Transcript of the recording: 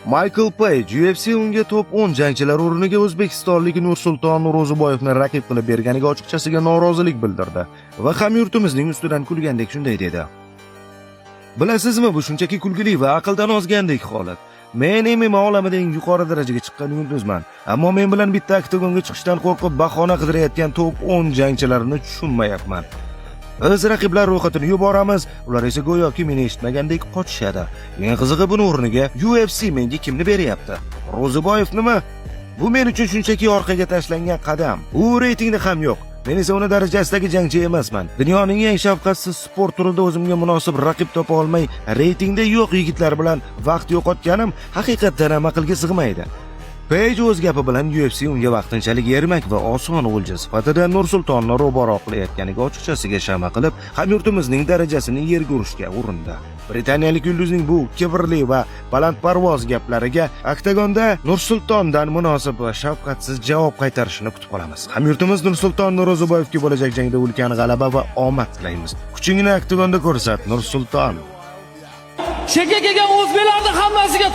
Maykl Peyj UFC unga top 10 jangchilar o'rniga o'zbekistonlik Nursulton Ro'ziboyevni raqib qilib berganiga ochiqchasiga norozilik bildirdi va hamyurtimizning ustidan kulgandek shunday dedi: "Bilasizmi, bu shunchaki kulgili va aqldan ozgandek holat. Men MMA olamida eng yuqori darajaga chiqqan yulduzman, ammo men bilan bitta oktagonga chiqishdan qo'rqib bahona qidirayotgan top 10 jangchilarini tushunmayapman. Biz raqiblar ro'yxatini yuboramiz, ular esa go'yoki meni eshitmagandek qochishadi. Eng qizig'i, buni o'rniga UFC menga kimni beryapti? Ro'ziboyevnimi? Bu men uchun shunchaki orqaga tashlangan qadam. U reytingda ham yo'q. Men esa uni darajasidagi jangchi emasman. Dunyoning eng shafqatsiz sport turida o'zimga munosib raqib topa olmay, reytingda yo'q yigitlar bilan vaqt yo'qotganim haqiqatdan ham aqlga sig'maydi." Peyj o'z gapi bilan UFC unga vaqtinchalik ermak va oson o'lja sifatida Nursultonni ro'baro qilayotganiga ochiqchasiga shama qilib, hamyurtimizning darajasini yerga urishga urindi. Britaniyalik yulduzning bu kibrli va balandparvoz gaplariga oktagonda Nursultondan munosib va shafqatsiz javob qaytarishini kutib qolamiz. Hamyurtimiz Nursulton Ro'ziboyevga bo'lajak jangda ulkan g'alaba va omad tilaymiz. Kuchingni oktagonda ko'rsat, Nursulton. Chekka kelgan o'zbeklarni hammasiga.